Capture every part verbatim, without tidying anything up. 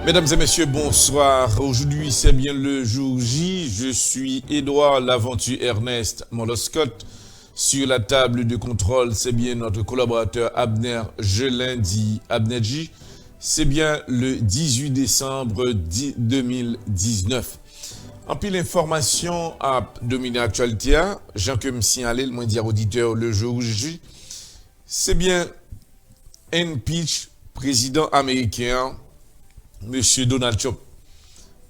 Mesdames et messieurs, bonsoir. Aujourd'hui, c'est bien le jour J. Je suis Edouard Laventure Ernest Moloscott. Sur la table de contrôle, c'est bien notre collaborateur Abner Gelin, dit Abner J. C'est bien le dix-huit décembre deux mille dix-neuf. Anpil enfòmasyon ap domine aktyalite a. Jan ke m siyale l, mwen di a oditè yo le jour J. Se byen impeach prezidan ameriken an, mesye Donald Trump.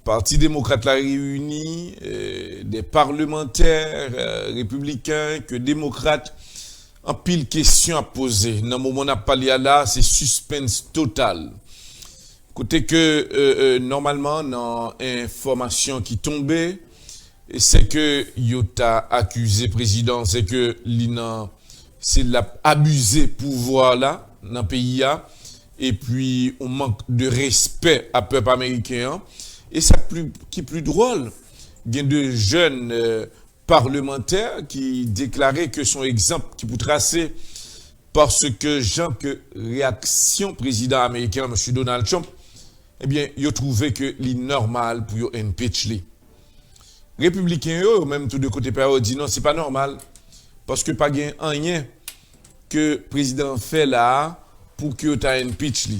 Pati Demokrat la reyini, euh, de palmantè, euh, repibliken ke demokrat, anpil kesyon ap poze. Nan moman n ap pale a la, se sispens total. Kote ke, euh, euh, nòmalman, nan enfòmasyon ki tonbe, e se ke yo ta akize prezidan, se ke li nan, se l ap abize pouvwa la nan peyi a, epi yon mank de respè a pèp ameriken an. E sa pli, ki pli dwòl, gen de jèn, euh, palmantè ki deklare ke se yon egzanp ki pou trase, paske jan ke reyaksyon prezidan ameriken an, mesye Donald Trump, ebyen, yo twouve ke li nòmal pou yo impeach li. Repibliken yo, yo menm tou de kote pa yo, di non, se pa nòmal, paske pa gen anyen ke prezidan an fè la a pou ke yo ta impeach li.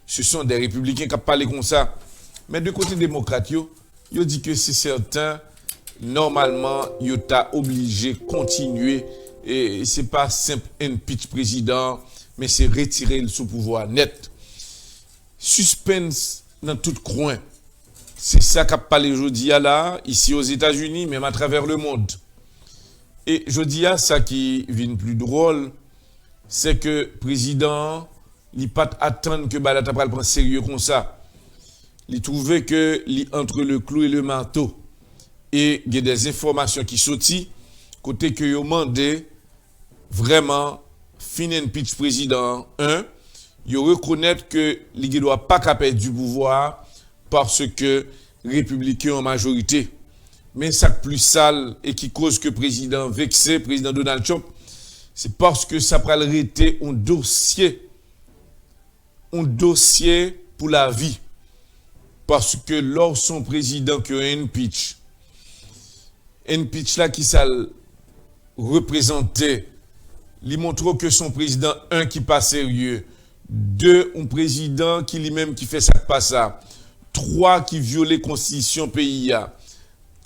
Se son de repibliken k ap pale konsa. Men de kote demokrat yo, yo di ke se sèten, nòmalman, yo ta oblije kontinye, e se pa senp impeach prezidan, men se retire l sou pouvwa a nèt. Sispens nan tout kwen. Se sa k ap pale jodi a la, isi Ozetazini, menm atravè lemonn. E jodi a, sa ki vin pli dwòl, se ke prezidan an, li pa t atann ke bagay la ta pral pran serye konsa. Li twouve ke li entre le clou et le marteau. E gen de enfòmasyon ki soti kote ke yo mande vrèman fin impeach prezidan an, en, yo rekonèt ke li gendwa pa ka pèdi pouvwa a paske repibliken an majorite. Men sa k pli sal e ki koz ke prezidan vekse, prezidan Donald Trump, se paske sa pral rete yon dosye, yon dosye pou lavi. Paske lè w se yon prezidan ke yo impeach, impeach la ki sa l reprezante? Li montre w ke se yon prezidan, en, ki pa serye, de, yon prezidan ki li menm ki fè sa k pa sa, twa, ki vyole konstitisyon peyi a,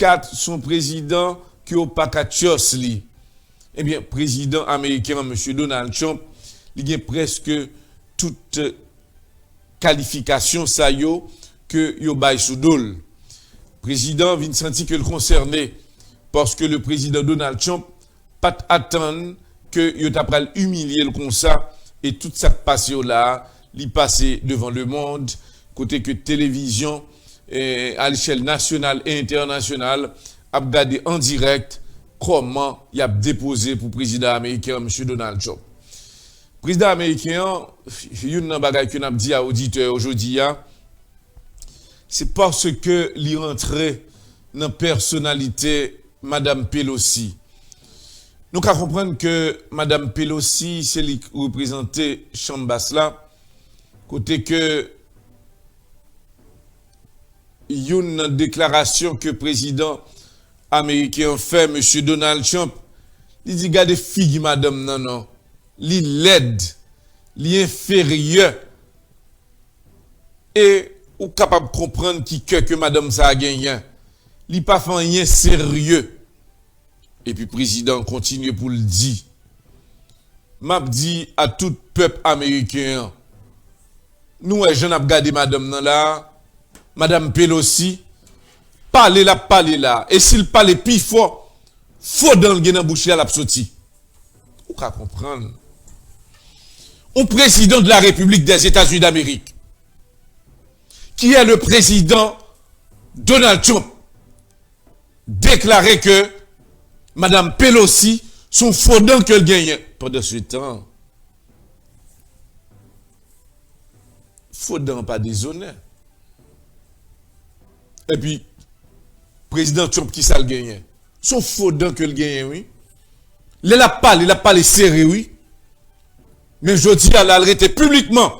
kat, se yon prezidan ke yo pa ka trust li. Ebyen, prezidan ameriken an, mesye Donald Trump, li gen prèske tout kalifikasyon sa yo ke yo bay sou do l. Prezidan vin santi ke l konsène, paske le prezidan Donald Trump pa t atann ke yo ta pral imilye l konsa, e tout sa k pase yo la a, li pase devan lemonn, kote ke televizyon, eh, a lechèl nasyonal e entènasyonal, ap gade an dirèk kòman y ap depoze pou prezidan ameriken an, mesye Donald Trump. Prezidan ameriken an, youn nan bagay ke n ap di a oditè yo jodi a, se paske li rantre nan pèsonalite Madanm Pelosi. Nou ka konprann ke Madanm Pelosi, se li k reprezante Chanm Bas la, kote ke youn nan deklarasyon ke prezidan ameriken an fè, mesye Donald Trump, li di, "Gade figi madanm nan, non. Li lèd, li enferyè." E ou kapab konprann ki kè ke madanm sa a genyen. Li pa fè anyen serye. Epi prezidan an kontinye pou l di, "M ap di a tout pèp ameriken an, nou wè jan n ap gade madanm nan la a, Madanm Pelosi, pale l ap pale la a. E si l pale pi fò, fo dan l gen nan bouch li a l ap soti." Ou ka konprann. Un président de la République des États-Unis d'Amérique, qui est le président Donald Trump, deklare ke Madanm Pelosi se yon fo dan ke l genyen. Pandan se tan, fo dan an pa dezonè. Epi, prezidan Trump, ki sa l genyen? Se yon fo dan ke l genyen, wi. Lè l ap pale, l ap pale sere, wi. Men jodi a la, l rete piblikman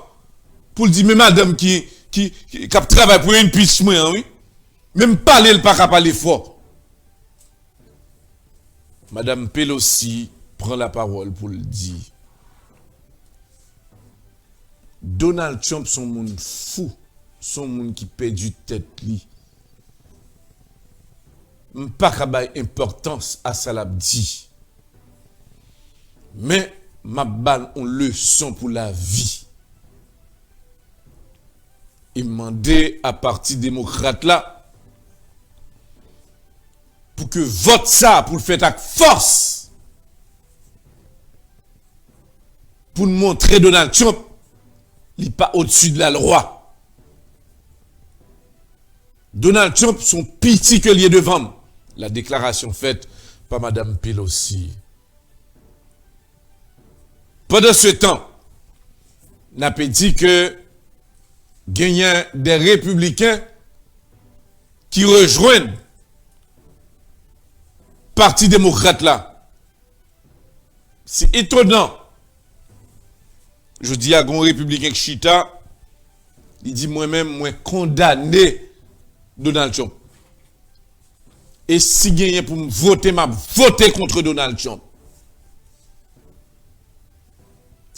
pou l di, men madanm ki ki, ki, k ap travay pou impeach mwen an, wi. Menm pale, l pa ka pale fò. Madanm Pelosi pran lapawòl pou l di, Donald Trump se yon moun fou, se yon moun ki pèdi tèt li. M pa ka bay enpòtans a sa l ap di. Men, m ap ba l yon leson pou lavi. E m mande a pati demokrat la pou ke vòt sa pou l fèt ak fòs, pou n montre Donald Trump li pa odsi de la lwa. Donald Trump se yon piti ke l ye devan m. La déclaration faite par Madame Pelosi. Pandan se tan, n ape di ke genyen de repibliken ki rejwenn Pati Demokrat la. Se etonan. Jodi a, gen yon repibliken k chita, li di, mwen menm, mwen kondane Donald Trump. E si genyen pou m vote, m ap vote kont Donald Trump.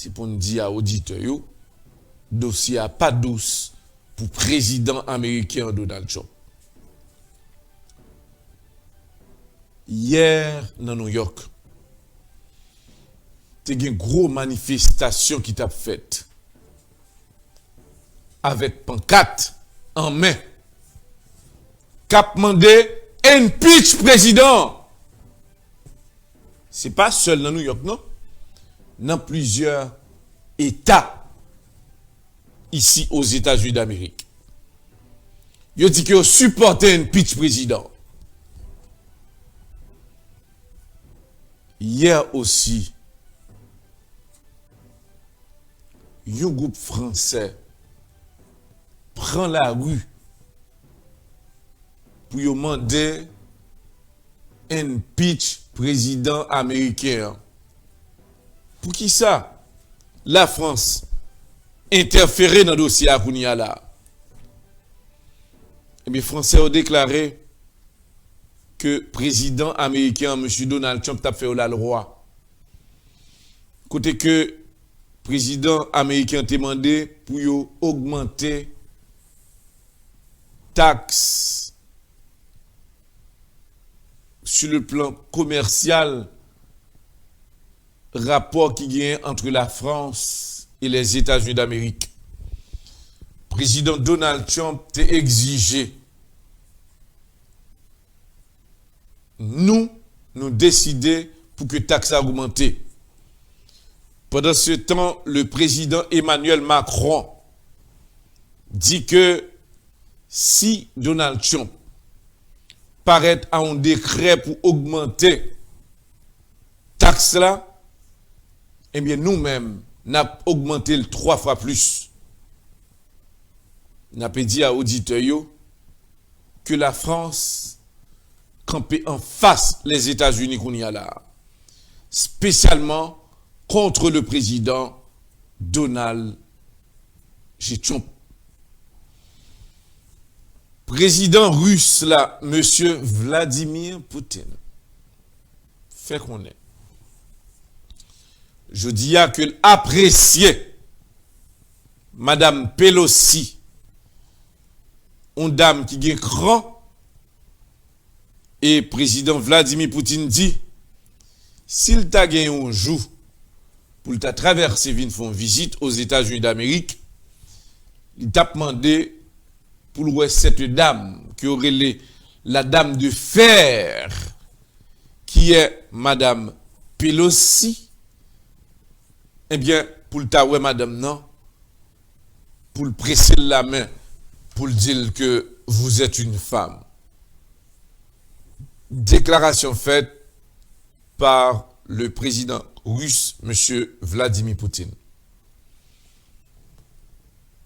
Se pou n di a oditè yo, dosye a pa dous pou prezidan ameriken an, Donald Trump. Yè, nan New York, te gen gwo manifestasyon ki t ap fèt avèk pankat an men k ap mande impeach prezidan an. Se pa sèl nan New York, non. Nan plizyè eta isi Ozetazini Damerik. Yo di ke yo sipòte impeach prezidan. Yè osi, yon gwoup fransè pran lari pou yo mande impeach prezidan ameriken an. Poukisa Lafrans entèfere nan dosye a kounye a la? Ebyen, Fransè yo deklare ke prezidan ameriken an, mesye Donald Trump, t ap fè yo lalwa. Kote ke prezidan ameriken an te mande pou yo ogmante taks sur le plan commercial, rapò ki genyen entre la France et les États-Unis d'Amérique. Prezidan Donald Trump te egzije nou, nou deside pou ke taks la ogmante. Pandan se tan, le prezidan Emmanuel Macron di ke si Donald Trump parèt a yon dekrè pou ogmante taks la, ebyen, nou menm, n ap ogmante l twa fwa plis. N ape di a oditè yo ke Lafrans kanpe anfas Lèzetazini kounye a la, espesyalman kont le prezidan Donald J. Trump. Prezidan ris la, mesye Vladimir Putin, fè konnen jodi a ke l apresye Madam Pelosi, yon dam ki gen kran, e prezidan Vladimir Putin di, si l ta gen yon jou pou l ta travèse vin fè yon vizit Ozetazini Damerik, li t ap mande pou l wè cette dame ke yo rele la dame de fer, ki è Madam Pelosi, ebyen, pou l ta wè madanm nan, pou l prese l lamen, pou l di l ke vous êtes une femme. Déclaration faite par le président russe, mesye Vladimir Putin.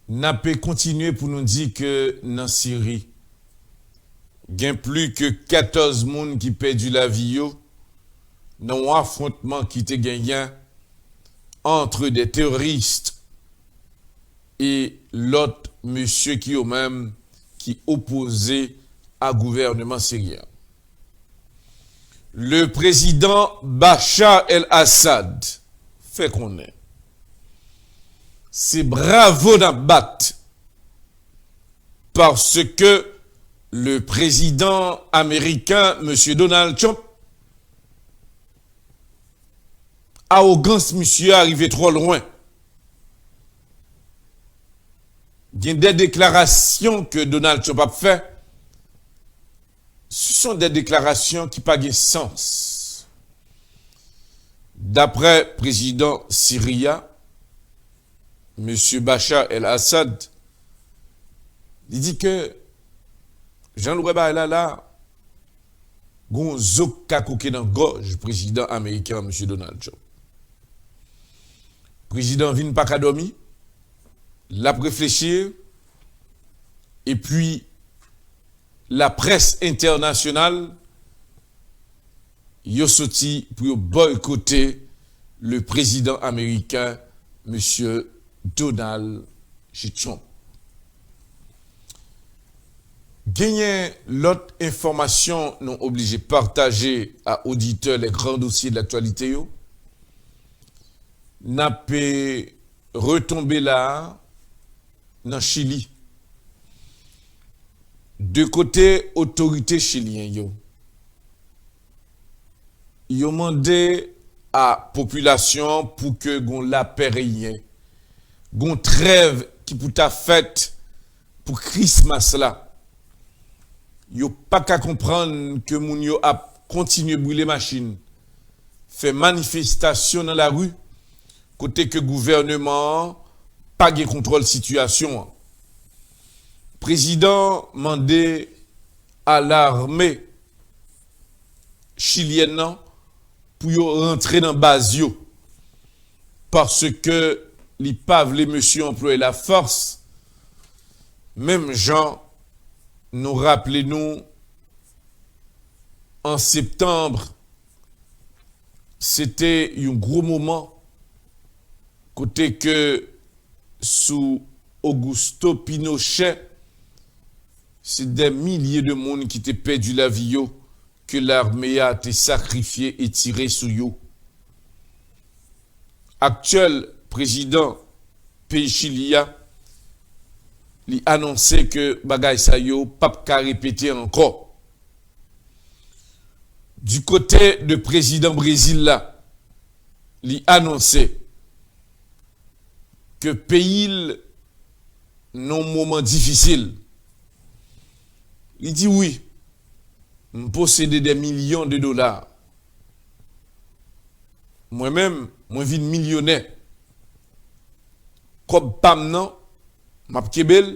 N ape kontinye pou nou di ke nan Siri, gen plis ke katòz moun ki pèdi lavi yo nan yon afwontman ki te genyen entre des terroristes e lòt mesye ki yo menm ki opoze a gouvènman siryen. Le président Bachar el-Assad fè konnen se bravo n ap bat, paske le prezidan ameriken, mesye Donald Trump, awogans misye a rive twò lwen. Gen de deklarasyon ke Donald Trump ap fè, se sont des déclarations ki pa gen sans. Daprè prezidan Siri a, mesye Bachar el-Assad, li di ke jan l wè bagay la la, gon zo k ka koke nan gòj prezidan ameriken an, mesye Donald Trump. Prezidan vin pa ka dòmi, l ap reflechi, epi laprès entènasyonal, yo soti pou yo bòykote le prezidan ameriken, mesye Donald J. Trump. Genyen lòt enfòmasyon nou oblije pataje a oditè les grands dossiers de l'actualité yo. N ap, eh, retonbe la a nan Chili. De kote otorite chilyen yo, yo mande a popilasyon an pou ke gon lapè reyyen, gon trèv ki pou ta fèt pou Krismas la. Yo pa ka konprann ke moun yo ap kontinye brile machin, fè manifestasyon nan lari, kote ke gouvènman an pa gen kontwòl sitiyasyon an. Prezidan mande a lame chilyèn nan pou yo rantre nan baz yo, paske li pa vle mesye anplwaye lafòs, menm jan nou raple nou an septanm, se te yon gwo moman kote ke sou Augusto Pinochet, se dè milye de moun ki te pèdi lavi yo, ke lame a te sakrifye e tire sou yo. Aktyèl prezidan peyi Chili a, li anonse ke bagay sa yo p ap ka repete ankò. Du kote de prezidan Brezil la, li anonse ke peyi l nan yon moman difisil. Li di, wi, m posede dè milyon de dola. Mwen menm, mwen vin milyonè. Kòb pa m nan, m ap kenbe l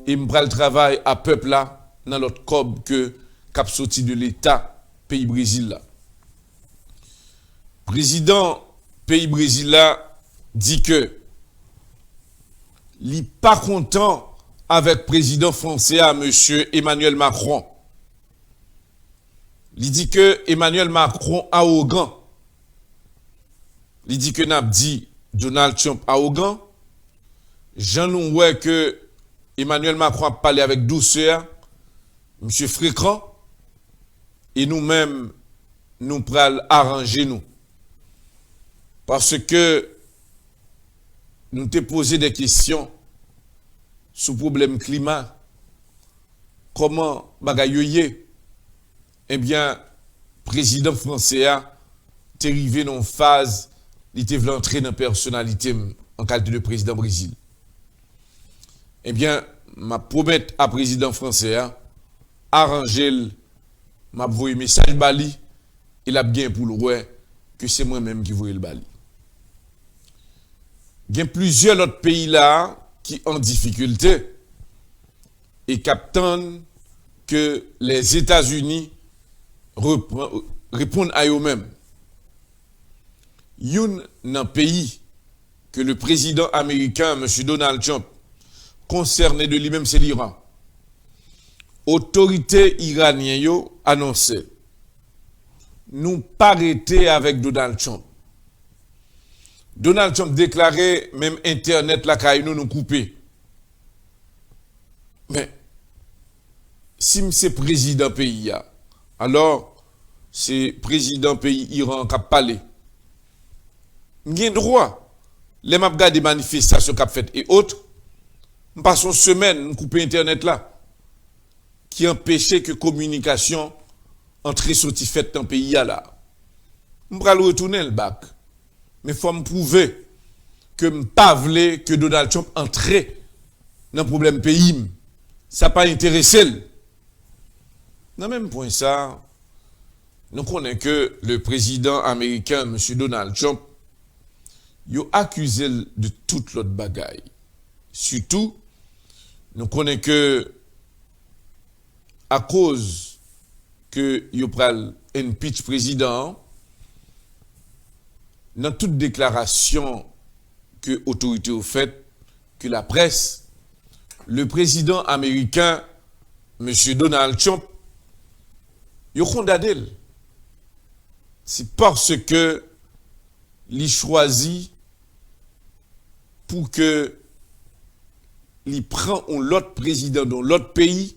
e m pral travay a pèp la nan lòt kòb ke k ap soti de Leta peyi Brezil la. Prezidan peyi Brezil la di ke li pa kontan avèk prezidan franse a, mesye Emmanuel Macron. Li di ke Emmanuel Macron awogan. Li di ke n ap di Donald Trump awogan. Jan nou wè ke Emmanuel Macron ap pale avèk dousè a, misye frekan, e nou menm, nou pral aranje nou. Paske nou te poze de kesyon sou pwoblèm klima, kòman bagay yo ye? Ebyen, prezidan franse a te rive nan yon faz li te vle antre nan pèsonalite m an kalite de prezidan Brezil. Ebyen, m ap pwomèt a prezidan franse a, aranje l, m ap voye mesaj ba li, e l ap gen pou l wè ke se mwen menm ki voye l ba li. Gen plizyè lòt peyi la a ki an difikilte e k ap tann ke Lèzetazini repran-, reponn a yo menm. Youn nan peyi ke le prezidan ameriken, mesye Donald Trump, konsène de li menm, se Liran. Otorite iranyen yo anonse, nou pa rete avèk Donald Trump. Donald Trump deklare, menm entènèt lakay nou, nou koupe. Men, si m se prezidan peyi a, alò, se prezidan peyi Iran an k ap pale. M gen dwa, lè m ap gade manifestasyon k ap fèt e ot, m pase yon semèn, m koupe entènèt la, ki anpeche ke kominikasyon antre soti fèt nan peyi a la. M pral retounen l back. Men fò m pwouve ke m pa vle ke Donald Trump antre nan pwoblèm peyi m. Sa pa enterese l. Nan menm pwen sa, nou konnen ke le prezidan ameriken, mesye Donald Trump, yo akize l de tout lòt bagay. Sitou, nou konnen ke akoz ke yo pral impeach prezidan an, nan tout deklarasyon ke otorite yo fèt, ke laprès, le prezidan ameriken, mesye Donald Trump, yo kondane l. Se paske li chwazi pou ke li pran yon lòt prezidan de yon lòt peyi,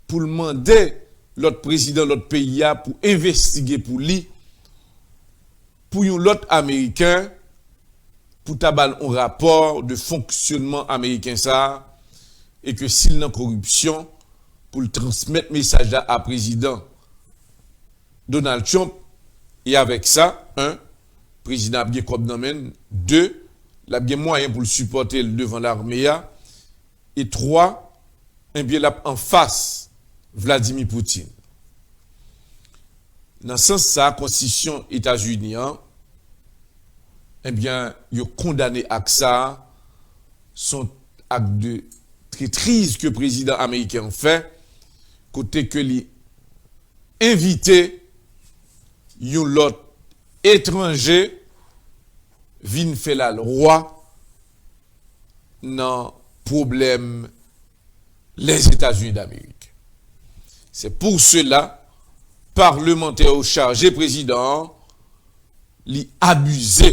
pou l mande lòt prezidan lòt peyi a pou envestige pou li, pou yon lòt ameriken, pou ta ba l yon rapò de fonksyonman ameriken sa a, e ke si l nan koripsyon, pou l transmèt mesaj la a prezidan Donald Trump, e avèk sa, en, prezidan ap gen kòb nan men l, de, l ap gen mwayen pou l sipòte l devan lame a, e twa, ebyen, l ap anfas Vladimir Putin. Nan sans sa, konstitisyon Etazini an, ebyen, yo kondane ak sa, se yon ak de tretriz ke prezidan ameriken an fè, kote ke li envite yon lòt etranje vin fè lalwa nan pwoblèm Lèzetazini Damerik. Se pou sela, palmantè yo chaje prezidan an, li abize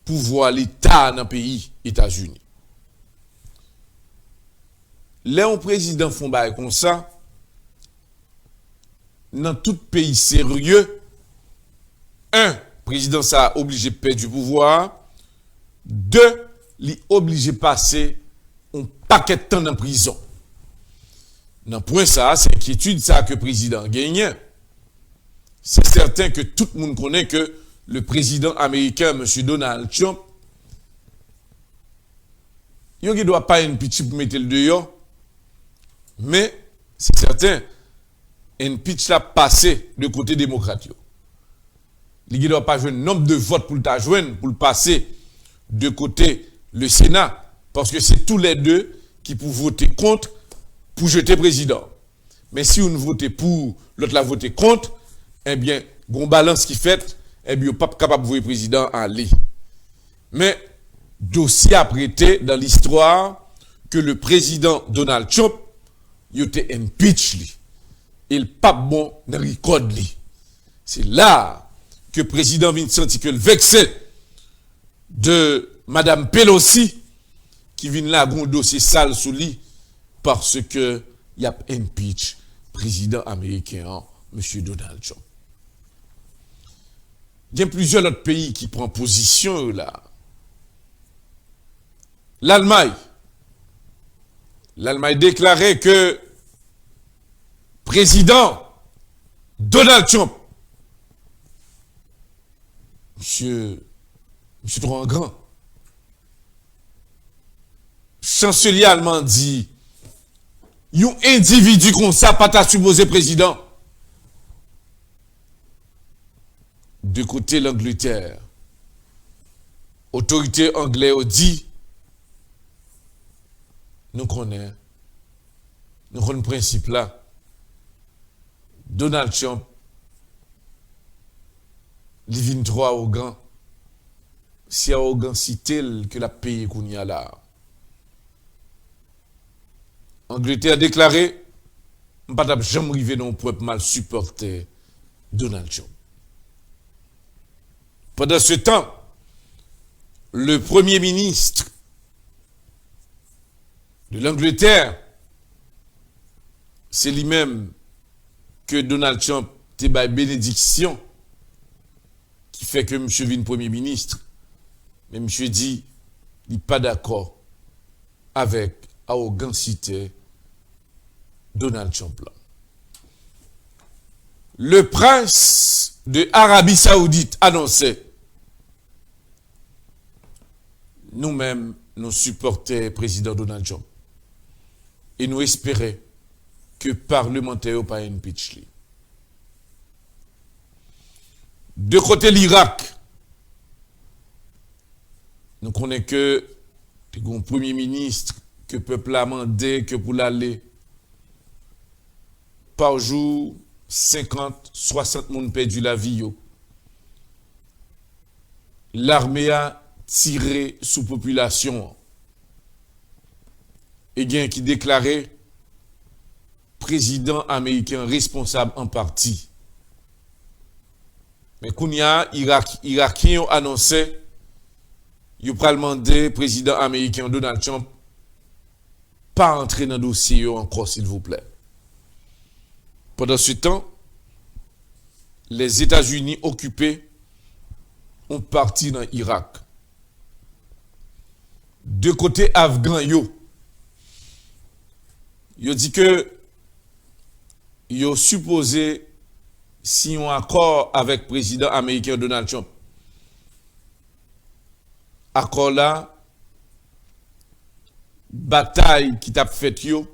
pouvwa leta nan peyi Etazini. Lè yon prezidan fè yon bagay konsa, nan tout peyi serye, en, prezidan sa a oblije pèdi pouvwa a, de, li oblije pase yon pakèt tan nan prizon. Nan pwen sa a, se enkyetid sa a ke prezidan an genyen. Se sèten ke tout moun konnen ke le prezidan ameriken, mesye Donald Trump, yo gen dwa pa enpichi pou mete l deyò, men se sèten, enpich la pase de kote demokrat yo. Li gen dwa pa jwenn nonb de vòt pou l ta jwenn, pou l pase de kote le Sena, paske se tou lè de ki pou vote kont pou jete prezidan. Men si youn vote pou, lòt la vote kont, ebyen, gon balans ki fèt, ebyen, yo p ap kapab voye prezidan an ale. Men, dosye ap rete dan listwa ke le prezidan Donald Trump, yo te enpich li. E l p ap bon nan rikòd li. Se la a ke prezidan vin santi ke l vekse de Madam Pelosi ki vin lage yon dosye sal sou li paske y ap enpich prezidan ameriken an, mesye Donald Trump. Gen plizyè lòt peyi ki pran pozisyon yo la. Lalmay. Lalmay deklare ke prezidan Donald Trump, misye, misye twò angran. Chanselye alman di, yon endividi konsa pa ta sipoze prezidan. De kote Langletè, otorite anglè yo di, nou konnen, nou konn prensip la. Donald Trump, li vin twò awogan. Se awogansite l ke l ap peye kounye a la a. Angletè deklare, m pa t ap janm rive nan yon pwen pou m al sipòte Donald Trump. Pendant ce temps, le Premier ministre de l'Angleterre, se li menm ke Donald Trump te bay benediksyon ki fè ke misye vin premye minis, men misye di li pa dakò avèk awogansite Donald Trump la. Le prince de Arabie Saoudite anonse, nou menm, nou sipòte prezidan Donald Trump. E nou espere ke palmantè yo pa impeach li. De kote Lirak, nou konnen ke te gen yon premye minis ke pèp la mande ke pou l ale. Pa jou, senkant, swasant moun pèdi lavi yo. Lame a tire sou popilasyon an. E gen ki deklare prezidan ameriken an responsab an pati. Men kounye a, Irak, Irakyen yo anonse yo pral mande prezidan ameriken an Donald Trump pa antre nan dosye yo ankò, silvouplè. Pandan se tan, Lèzetazini okipe yon pati nan Irak. De kote Afgan yo, yo di ke yo sipoze siyen yon akò avèk prezidan ameriken Donald Trump. Akò la, batay ki t ap fèt yo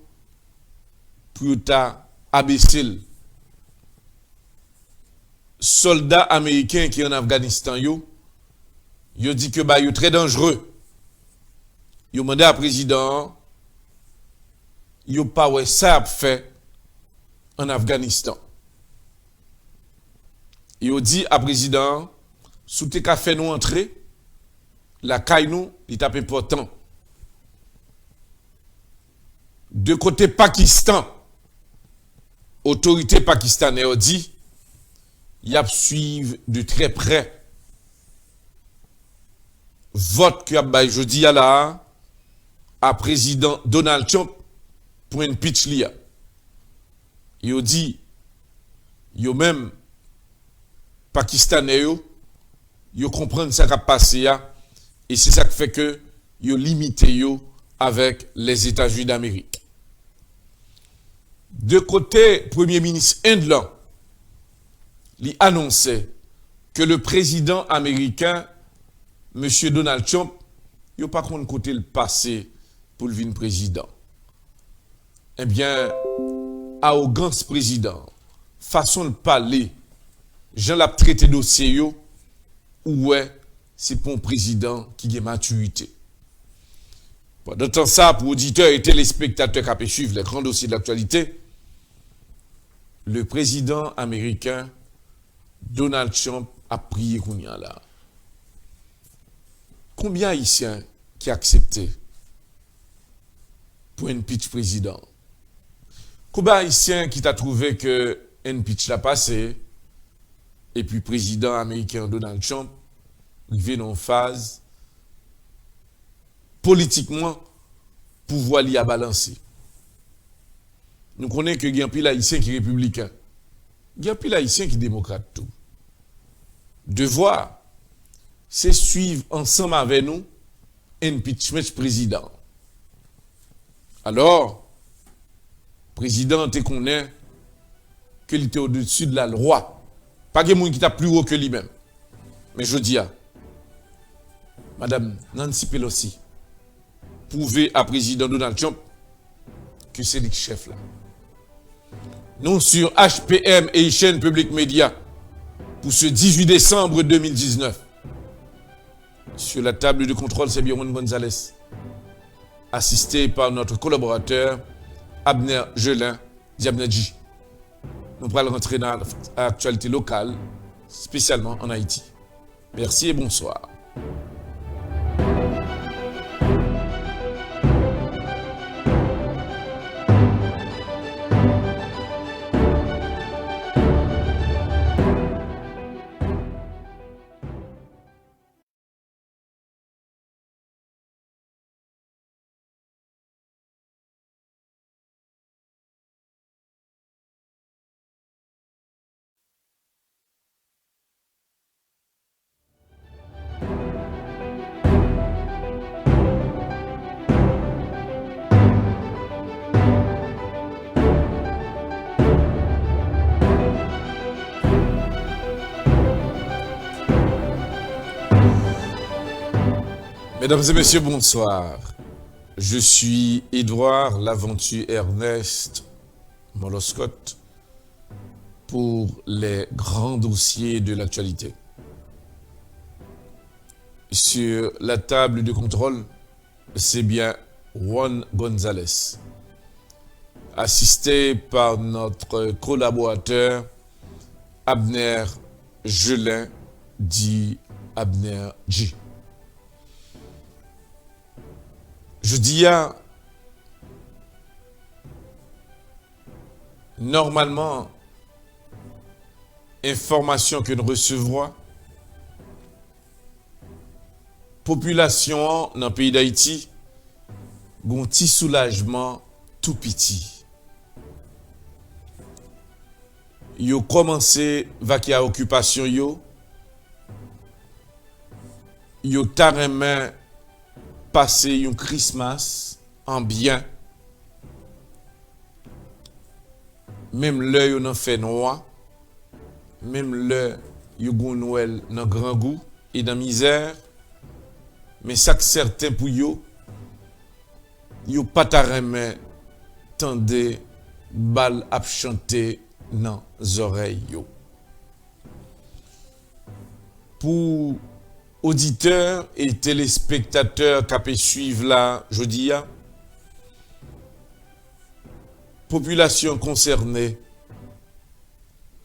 pou yo ta abese l. Sòlda ameriken ki ann Afganistan yo, yo di ke bagay yo trè danjere. Yo mande a prezidan an, yo pa wè sa y ap fè ann Afganistan. Yo di a prezidan an, si w te ka fè nou antre lakay nou, li t ap enpòtan. De kote Pakistan, otorite pakistanè yo di y ap swiv de trè prè vòt ke y ap bay jodi a la a, a prezidan Donald Trump pou impeach li a. Yo di, yo menm, Pakistanè yo, yo konprann sa k ap pase a, e se sa k fè ke yo limite yo avèk Lèzetazini Damerik. De kote premye minis End lan, li anonse ke le prezidan ameriken, mesye Donald Trump, yo pa konn kote l pase pou l vin prezidan. Ebyen, awogans prezidan an, fason l pale, jan l ap trete dosye yo, ou wè se pa yon prezidan ki gen matirite. Pandan tan sa, pou oditè e telespektatè k ap swiv les grands dossiers de l'actualité, le président américain Donald Trump ap priye kounye a la. Konbyen Ayisyen ki aksepte pou impeach prezidan? Konbyen Ayisyen ki ta twouve ke impeach la pase, epi prezidan ameriken an Donald Trump rive nan yon faz politikman pouvwa li a balanse? Nou konnen ke gen anpil Ayisyen ki repibliken. Gen anpil Ayisyen ki demokrat tou. Devwa, se swiv ansanm avè nou impeachment prezidan. Alò, prezidan an te konnen ke li te au-dessus de la loi. Pa gen moun ki t ap pli wo ke li menm. Men jodi a, Madam Nancy Pelosi pwouve a prezidan Donald Trump ke se li k chèf la. Nou sur H P M Haitian Public Media pour ce dix-huit décembre deux mille dix-neuf. Sur la table de contrôle, c'est Byron Gonzalez, assisté par notre collaborateur Abner Gelin, dit Abner G. Nou pral rantre nan aktyalite lokal, espesyalman ann Ayiti. Mèsi e bonswa. Mesdames et messieurs, bonsoir. Je suis Édouard Laventure Ernest Moloscott pour les grands dossiers de l'actualité. Sur la table de contrôle, c'est bien Juan Gonzalez, assisté par notre collaborateur Abner Gelin, dit Abner G. Jodi a, nòmalman, enfòmasyon ke n resevwa, popilasyon an nan peyi Dayiti gon ti soulajman tou piti. Yo kòmanse vakye a okipasyon yo. Yo ta renmen pase yon Christmas an byen. Menm lè yo nan fènwa, menm lè yo gon Nwèl nan grangou e nan mizè, men sa k sèten pou yo, yo pa ta renmen tande bal ap chante nan zòrèy yo. Pou oditè e telespektatè k ap swiv la jodi a, popilasyon konsène,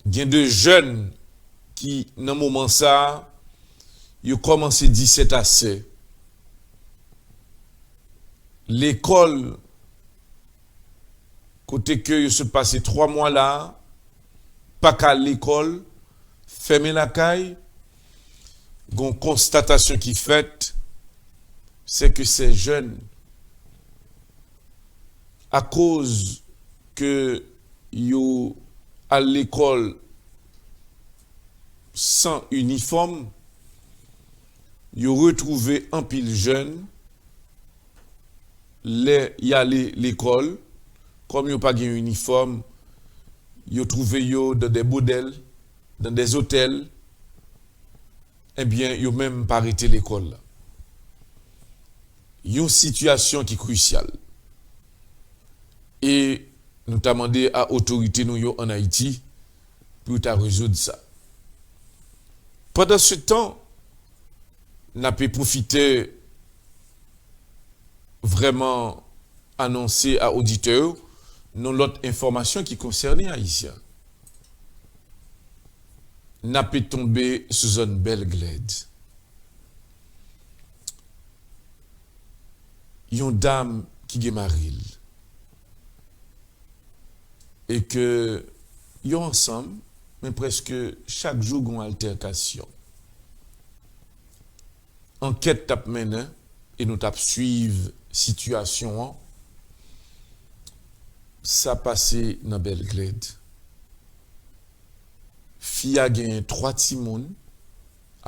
gen de jèn ki, nan moman sa a, yo kòmanse di sèt ase. Lekòl kote ke yo sot pase twa mwa la, pa ka al lekòl, fèmen lakay, gon konstatasyon ki fèt, se ke se jèn, akoz ke yo al lekòl san inifòm, yo retwouve anpil jèn lè y ale lekòl, kòm yo pa gen inifòm, yo twouve yo dan de bodèl, dan de zotèl, ebyen, yo menm pa rete lekòl la. Yon sitiyasyon ki krisyal. E nou ta mande a otorite nou yo ann Ayiti pou yo ta rezoud sa. Pandansetan, n ape pwofite vrèman anonse a oditè yo yon lòt enfòmasyon ki konsène Ayisyen. N ape tonbe sou zòn Bèl Glèd. Yon dam ki gen mari l. E ke yo ansanm, men prèske chak jou gon altèkasyon. Ankèt t ap mennen e nou t ap swiv sitiyasyon an. Sa pase nan Bèl Glèd. Fi a genyen twa timoun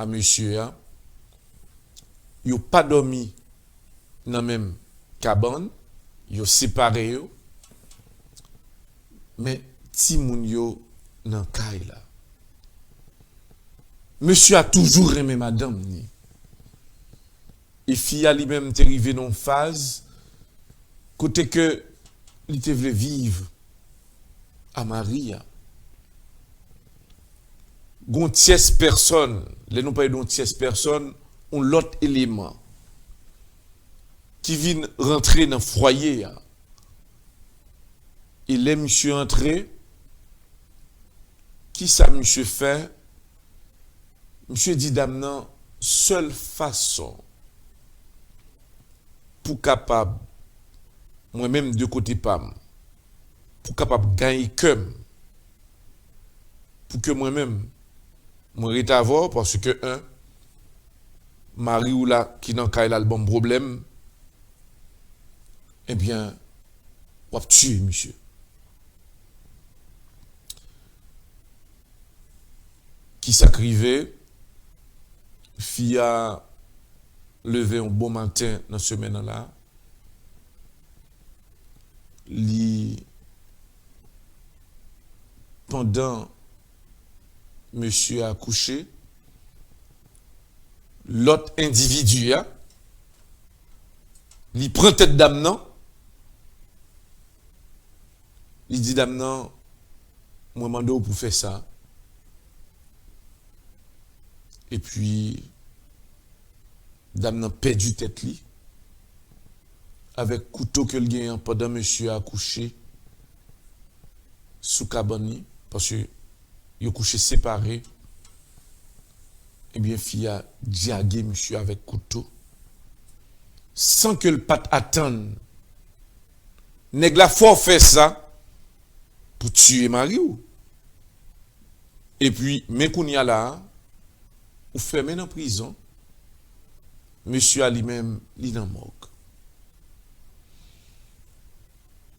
a mesye a. Yo pa dòmi nan menm kabann, yo separe yo. Men timoun yo nan kay la. Mesye a toujou renmen madanm ni. E fi a li menm te rive nan yon faz kote ke li te vle viv a mari a. Gon tyès pèsòn, lè nou pale de yon tyès pèsòn, yon lòt eleman ki vin rantre nan fwaye a. E lè misye antre, kisa misye fè? Misye di dam nan, sèl fason pou kapab, mwen menm de kote pa m, pou kapab gaye kè m, pou ke mwen menm, mwen ret avè w, paske, en, mari w la ki nan kay la, l ban m pwoblèm, ebyen, w ap tiye misye. Kisa k rive? Fi a leve yon bon maten nan semèn nan la. Li, pandan mesye a kouche, lòt endividi a, Li pran tèt dam nan, li di dam nan, "Mwen mande w pou fè sa." Epi, dam nan pèdi tèt li avèk kouto ke l genyen pandan mesye a kouche sou kabann li, paske yo kouche separe. Ebyen, fi a dyage misye avèk kouto, san ke l pa t atann. Nèg la fè w fè sa pou tiye mari w. Epi, men kounye a la a, ou fèmen nan prizon. Mesye a li menm, li nan mòg.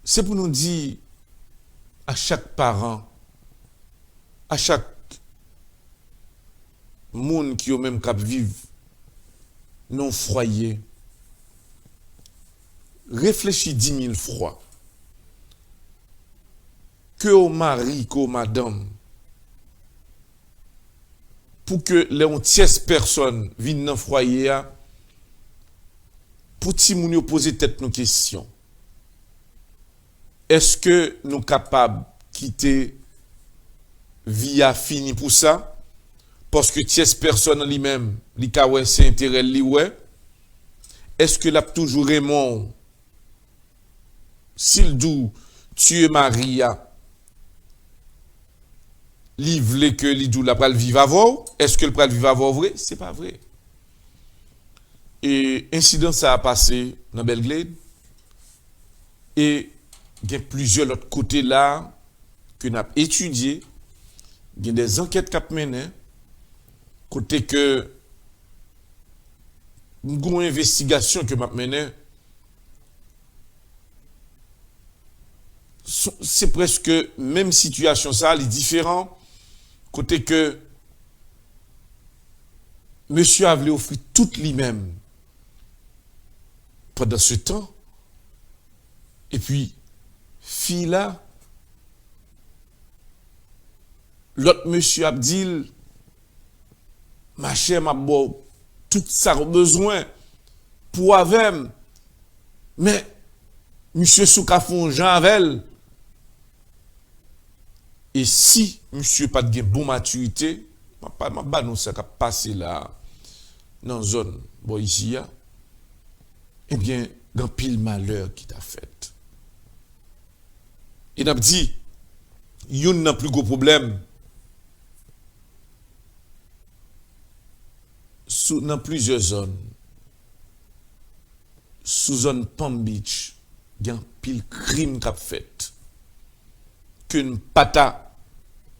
Se pou nou di a chak paran, a chak moun ki yo menm k ap viv nan yon fwaye, reflechi di mil fwa. Ke w mari, ke w madanm, pou ke lè yon tyès pèsòn vin nan fwaye a, pou timoun yo poze tèt nou kesyon. Èske nou kapab kite vi a fini pou sa? Paske tyès pèsòn nan li menm, li ka wè se enterè l li wè. Èske l ap toujou renmen w? Si l di w tiye mari a, li vle ke li di w l ap pral viv avè w, èske l pral viv avè w vre? Se pa vre. E ensidan sa a pase nan Belgrade, e gen plizyè lòt kote la ke n ap etidye, gen de zankèt k ap mennen, kote ke m gen yon envestigasyon ke m ap mennen. Se, se prèske menm sitiyasyon sa, li diferan, kote ke mesye a vle ofri tout li menm. Pandan se tan, epi fi la, lòt mesye ap di l, "Machè, m ap ba w tout sa w bezwen pou avè m." Men, misye sou ka fè yon jan avè l. E si misye pa t gen bon matirite, m ap, m ap ba nou sa k ap pase la a, nan zòn bò isi a, ebyen, gen anpil malè ki ta fèt. E n ap di, youn nan pli gwo pwoblèm sou, nan plizyè zòn, sou zòn Palm Beach, gen anpil krim k ap fèt ke n pa ta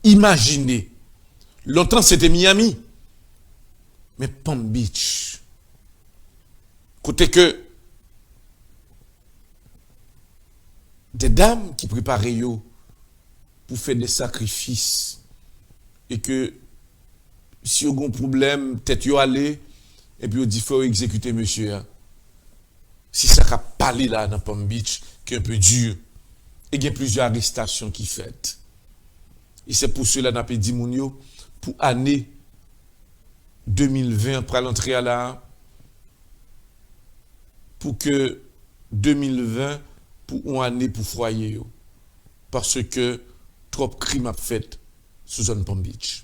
imajine. Lontan, se te Miami, men Palm Beach, kote ke de dam ki prepare yo pou fè de sakrifis, e ke si yo gen pwoblèm, tèt yo ale, epi yo di fò yo egzekite mesye a. Se sa k ap pale la nan Palm Beach, ki un peu dur. E gen plizyè arestasyon ki fèt. E se pou sela n ape di moun yo, pou ane de mil ven an pral antre a la a, pou ke de mil ven pou yon ane pou fwaye yo. Paske twòp krim ap fèt sou zòn Palm Beach.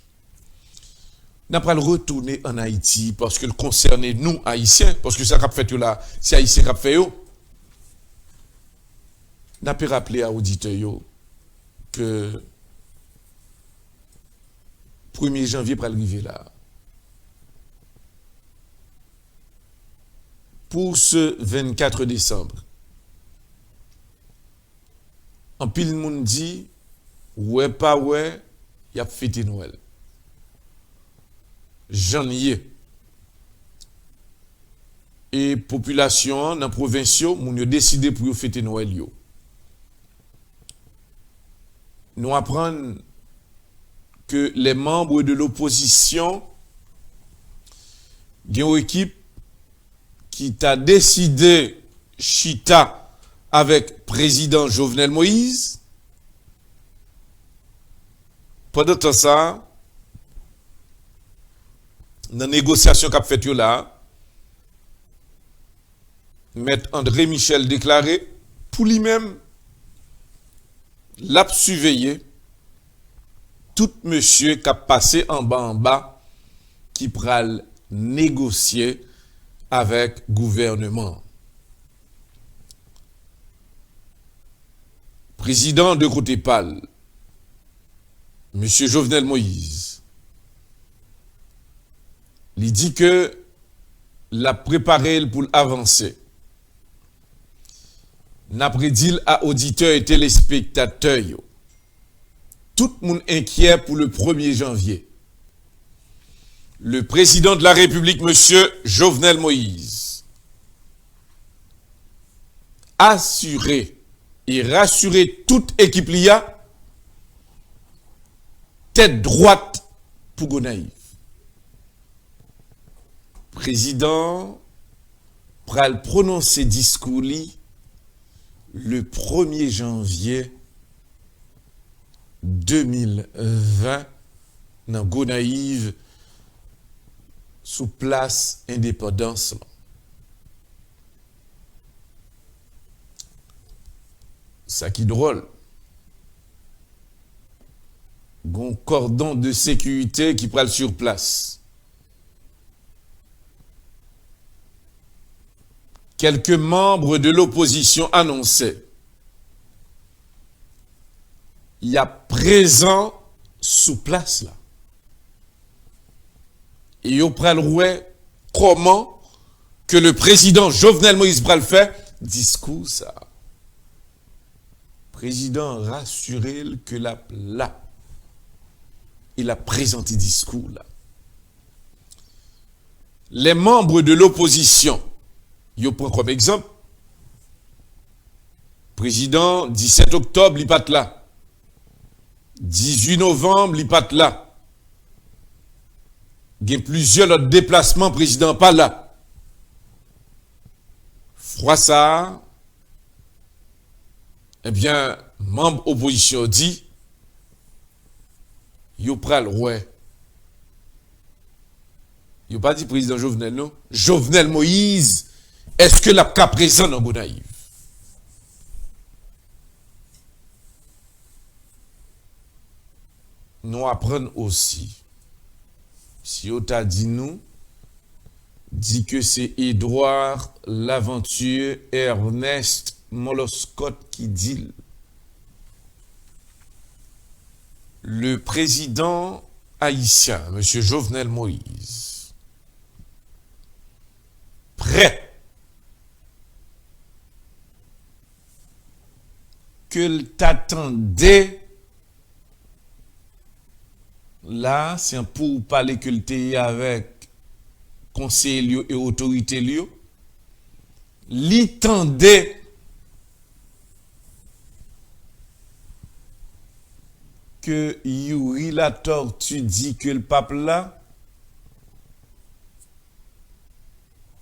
N ap pral retounen ann Ayiti paske l konsène nou, Ayisyen, paske sa k ap fèt yo la, se Ayisyen k ap fè yo. N ape raple a oditè yo ke premye janvye pral rive la. Pou se vennkat desanm, anpil moun di, wè pa wè, y ap fete Nwèl. Jan l ye. E popilasyon an nan pwovens yo, moun yo deside pou yo fete Nwèl yo. Nou aprann ke les membres de l'opposition, gen yon ekip ki ta deside chita avèk prezidan Jovenel Moïse. Pandan tan sa, nan negosyasyon k ap fèt yo la, Mèt André Michel deklare, pou li menm, l ap siveye tout mesye k ap pase anba anba ki pral negosye avèk gouvènman an. Prezidan de kote pa l, Mesye Jovenel Moïse, li di ke l ap prepare l pou l avanse. N ap redi l a oditè e telespektatè yo. Tout moun enkyè pou le premye janvye. Le président de la République, Mesye Jovenel Moïse, asire e rasire tout ekip li a, tèt dwat pou Gonayiv. Prezidan an pral pwononse diskou li le premye janvye de mil ven nan Gonayiv, sou plas Endepandans lan. Sa ki dwòl, gon kòdon de sekirite ki pral sur plas. Quelques membres de l'opposition annoncent y ap prezan sou plas la. E yo pral wè kòman ke le prezidan Jovenel Moïse pral fè diskou sa. Prezidan an rasire l ke l ap la. E l ap prezante diskou la. Les membres de l'opposition, yo pran kòm egzanp, prezidan, disèt oktòb, li pa t la. Dizuit novanm, li pa t la. Gen plizyè lòt deplasman, prezidan an pa la. Fwa sa a, ebyen, manm opozisyon yo di, yo pral wè. Yo pa di prezidan Jovenel, non. Jovenel Moïse, èske l ap ka prezan nan Gonayiv? Nou aprann osi, si yo ta di nou, di ke se Edouard Laventure Ernest Moloscot ki di l. Le président haïtien, Mesye Jovenel Moïse, prè ke l ta tande la, se an pou pale ke l te ye avèk konseye l yo e otorite l yo. Li tande ke Youri Latortue di ke l p ap la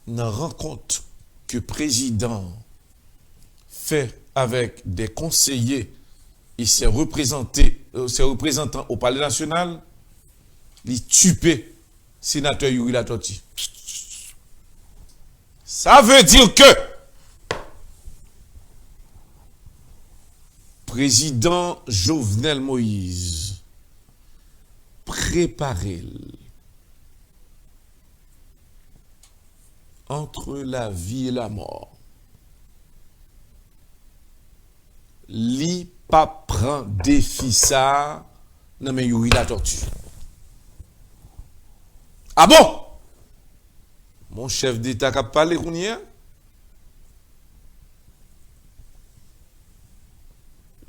nan rankont ke prezidan an fè avèk de konseye e se reprezante, euh, se reprezantan o Palè Nasyonal, li tipe senatè Youri Latortue. Sa vle di ke prezidan Jovenel Moïse prepare l entre la vie et la mort. Li p ap pran defi sa a nan men Youri Latortue. A bon? Mon chèf deta k ap pale kounye a.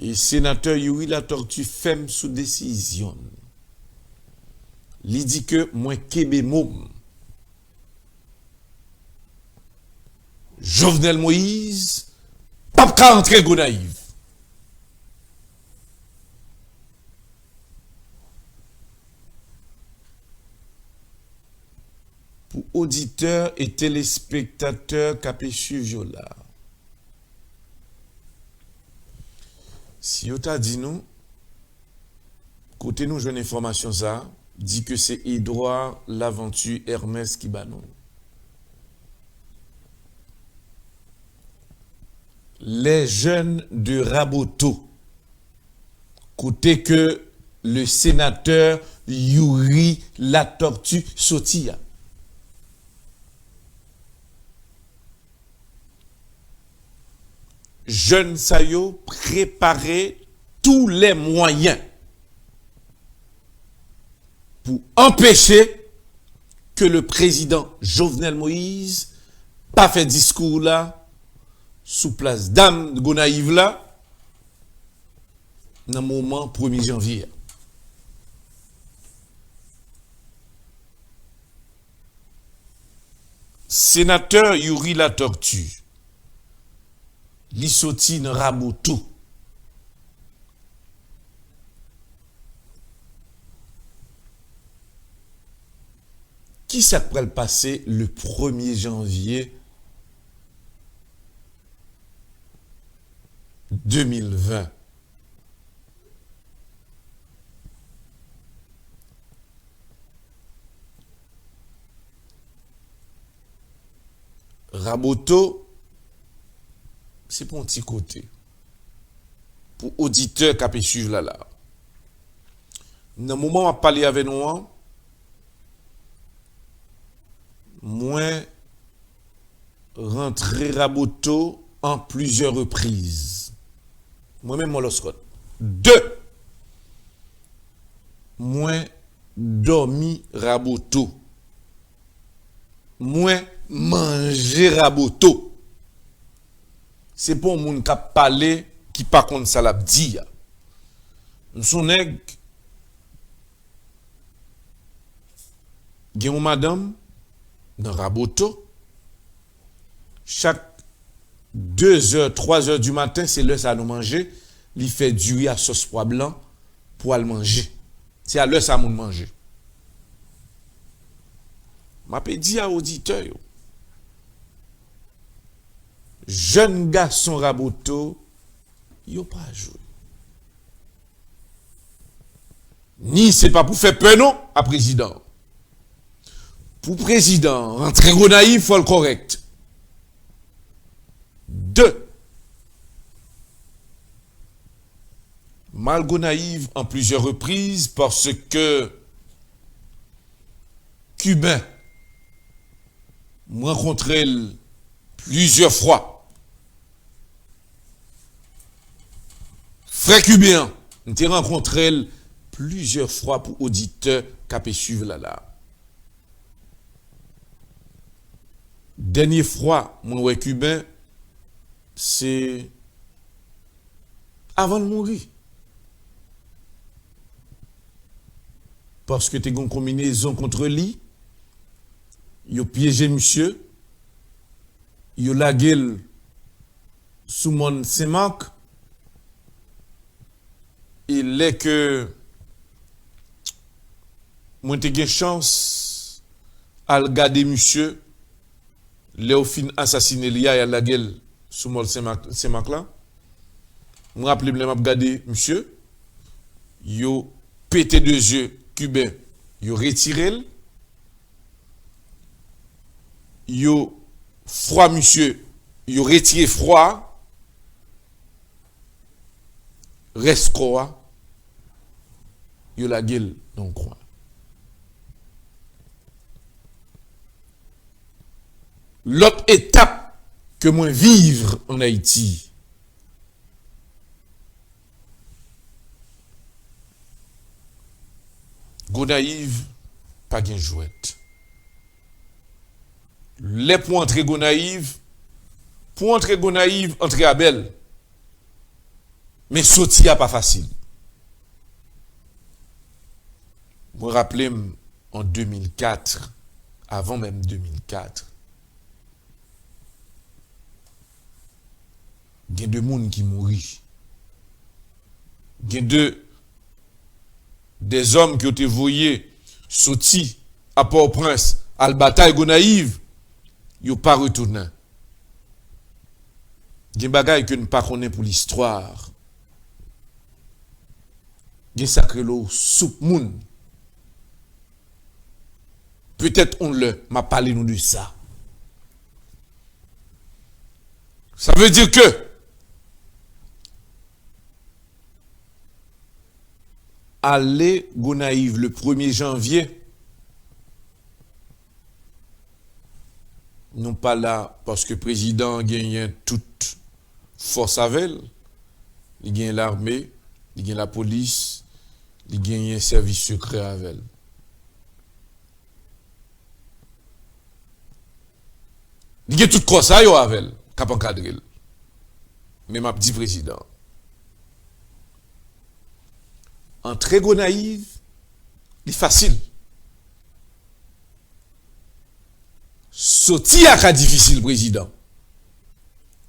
E senatè Youri Latortue fèm sou desizyon l. Li di ke mwen kenbe mo m. Jovenel Moïse p ap ka antre Gonayiv. Pou oditè e telespektatè k ape swiv yo la, si yo ta di nou, kote nou jwenn enfòmasyon sa a, di ke se Edouard Laventure Hermes ki ba nou l. Les jeunes de Raboto, kote ke le sénateur Youri Latortue soti a. Jèn sa yo prepare tous les moyens pou anpeche ke le prezidan Jovenel Moïse pa fè diskou la sou plas dam Gonayiv la nan moman premye janvye a. Senatè Youri Latortue, li soti nan Raboto. Kisa k pral pase le premye janvye de mil ven? Raboto, se pou yon ti kote. Pou oditè k ap swiv la la. Nan moman m ap pale avè nou an, mwen rantre Raboto an plizyè repriz. Mwen menm, Mòlòskòt. De, mwen dòmi Raboto. Mwen manje Raboto. Se pa yon moun k ap pale ki pa konn sa l ap di a. M se yon nèg, gen yon madanm nan Raboto, chak de zè, twa zè di maten, se lè sa nou manje, li fè diri a sòs pwa blan pou al manje. Se a lè sa moun manje. M ape di a oditè yo, jèn gason Raboto, yo pa jwe. Ni se pa pou fè pè non a prezidan. Pou prezidan rantre Gonayiv, fò l kòrèk. De, m al Gonayiv an plizyè repriz paske Kiben, m rankontre l plizyè fwa. Frè Kiben an, m te rankontre l plizyè fwa pou oditè k ap swiv la la. Dènye fwa mwen wè Kiben, se avan l mouri. Paske te gen yon konbinezon kont li, yo pyeje misye, yo lage l sou mòn Senmak, e lè ke mwen te gen chans al gade misye, lè yo fin asasine li a, y al lage l sou mòn Senmak, Senmak la. Mwen raple m lè m ap gade misye, yo pete de zye Kiben, yo retire l, yo fwa misye, yo retire fwa a, rès kò a, yo lage l nan yon kwen. Lòt etap ke mwen viv ann Ayiti, Gonayiv pa gen jwèt. Lè pou antre Gonayiv, pou antre Gonayiv, antre a bèl. Men soti a pa fasil. Mwen raple m an de mil kat, avan menm de mil kat, gen de moun ki mouri. Gen de, de zòm ke yo te voye soti a Pòtoprens al batay Gonayiv, yo pa retounen. Gen bagay ke n pa konnen pou listwa. Gen sa k rele w soup moun. Petèt yon lè, m a pale nou de sa. Sa vle di ke Ale Gonayiv le premye janvye. Nou pa la paske prezidan an genyen tout fòs avè l. Li gen lame, li gen lapolis, li genyen sèvis sekrè avè l. Li gen tout kò sa yo avè l k ap ankadre l. Men m ap di prezidan, antre Gonayiv, li fasil. Soti a ka difisil, prezidan.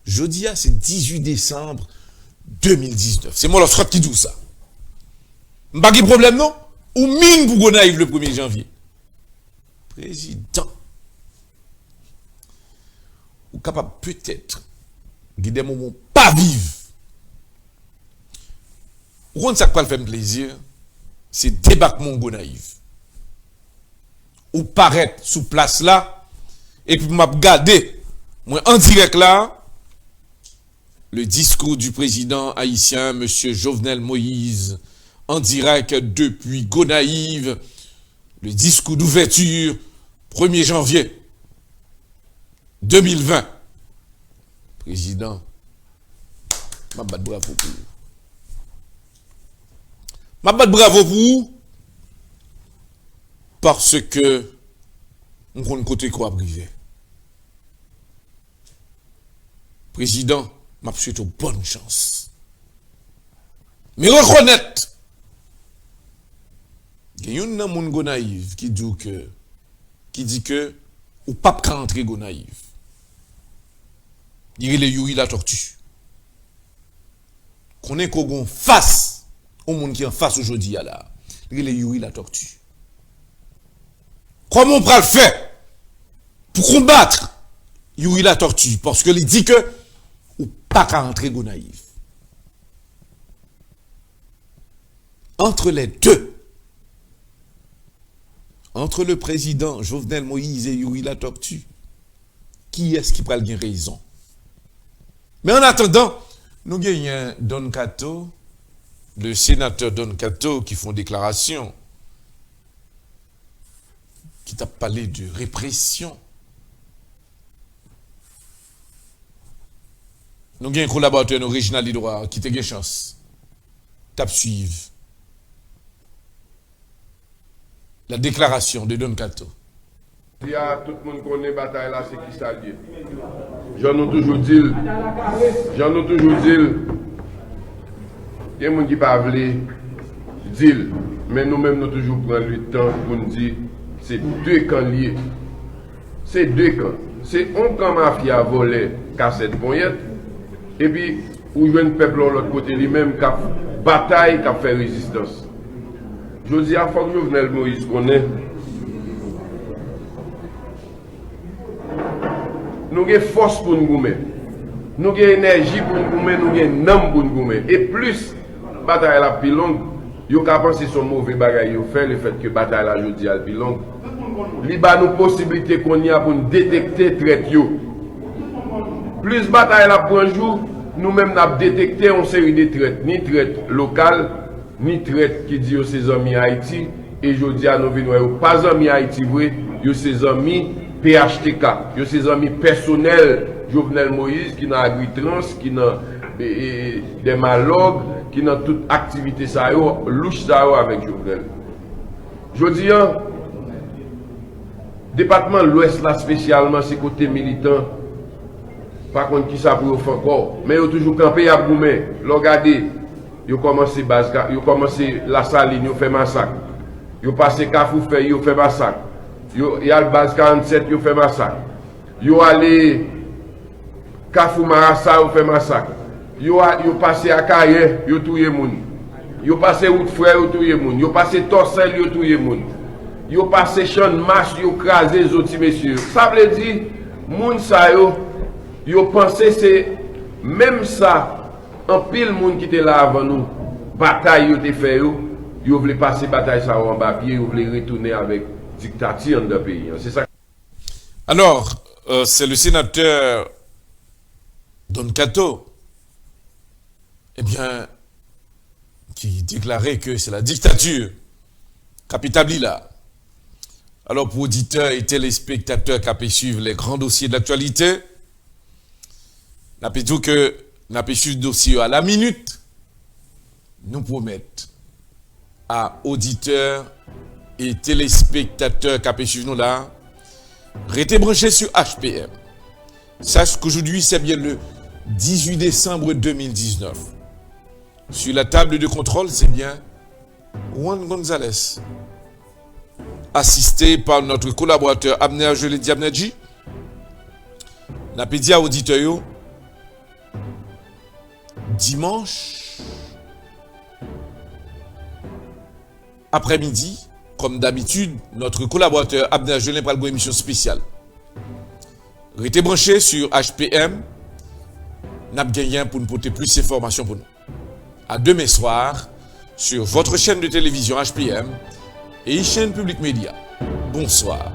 Jodi a, se dizuit desanm de mil diznèf. Se Moloskòt ki di w sa. M pa gen pwoblèm, non. Ou min pou Gonayiv le premye janvye. Prezidan, ou kapab petèt gen de moman w pa viv. Ou konn sa k pral fè m plezi? Se debakman w Gonayiv. Ou parèt sou plas la, epi m ap gade, mwen an dirèk la, le discours du président haïtien, Monsieur Jovenel Moïse, en direct depuis Gonayiv, le discours d'ouverture, premye janvye de mil ven. Prezidan, m ap bat bravo pou ou. M ap bat bravo pou ou paske m konn kote ke w ap rive. Prezidan, m ap swete w bòn chans. Men rekonèt, gen youn nan moun Gonayiv ki di w ke, ki di ke ou p ap ka antre Gonayiv. Li rele Youri Latortue. Konnen ke w gen fas, yon moun ki anfas ou jodi a la. Li rele Youri Latortue. Kòman w pral fè pou konbat Youri Latortue? Paske li di ke ou pa ka antre Gonayiv. Entre les deux, entre le président Jovenel Moïse et Youri Latortue, kiyès ki pral gen rezon? Men an atandan, nou genyen Don Kato, le sénateur Don Kato, ki fè yon deklarasyon, ki t ap pale de represyon. Nou gen kolaboratè nou, Reginald Edouard, ki te gen chans t ap swiv la déclaration de Don Kato. Jodi a, tout moun konnen batay la se kisa l ye. Jan nou toujou di l, jan nou toujou di l, gen moun ki pa vle di l, men nou menm nou toujou pran le tan pou n di se de kan l ye. Se de kan. Se yon kan mafya, vòlè, kasèt, ponyèt, epi ou jwenn pèp la yon lòt kote li menm k ap batay, k ap fè rezistans. Jodi a, fòk Jovenel Moïse konnen nou gen fòs pou n goumen. Nou gen enèji pou n goumen, nou gen nanm pou n goumen. E plis batay la ap pi long, yo ka panse se yon move bagay yo fè, lefètke batay la jodi a l pi long. Li ba nou posiblite kounye a pou n detekte trèt yo. Plis batay la ap pran jou, nou menm n ap detekte yon seri de trèt, ni trèt lokal, ni trèt ki di yo se zanmi Ayiti, e jodi a nou vin wè yo pa zanmi Ayiti vre, yo se zanmi P H T K, yo se zanmi pèsonèl Jovenel Moïse ki nan Agritrans, ki nan, e, e, e, Dèmalòg, ki nan tout aktivite sa yo, louch sa yo avèk Jovenel. Jodi a, depatman Lwès la espesyalman se kote militan pa konn kisa pou yo fè ankò, men yo toujou kanpe, y ap goumen. Lè w gade, yo kòmanse baz Ka-, yo kòmanse Lasalin, yo fè masak. Yo pase Kafou Fèy, yo fè masak. Yo, y al baz karannsèt, yo fè masak. Yo ale Kafou Marasa, yo fè masak. Yo a, yo pase Akayè, yo touye moun. Yo pase Wout Frè, yo touye moun. Yo pase Tòsèl, yo touye moun. Yo pase Channmas, yo kraze zo ti mesye yo. Sa vle di, moun sa yo, yo panse se menm sa anpil moun ki te la avan nou, batay yo te fè yo, yo vle pase batay sa yo anba pye, yo vle retounen avèk diktati anndan peyi an. Se sa. Alors, euh, c'est le sénateur Don Kato, eh bien, ki deklare ke se la diktature k ap etabli la. Alò, pou oditè e telespektatè k ap swiv les grands dossiers de l'actualité, n ap di w ke n ap swiv dosye yo a la minit. Nou pwomèt a oditè e telespektatè k ap swiv nou la, rete branche sou H P M. Sache qu'aujourd'hui, c'est bien le dix-huit décembre deux mille dix-neuf. Sur la table de contrôle, c'est bien Juan Gonzalez, assisté par notre collaborateur Abner Gelin, Abner G. N ap di a oditè yo, dimanch aprèmidi, comme d'habitude, notre collaborateur Abner Gelin pral gen yon emisyon espesyal. Rete branche sou H P M, n ap genyen pou n pote plis enfòmasyon pou nou. À demain soir sur votre chaîne de télévision H P M et Haitian Public Media. Bonsoir.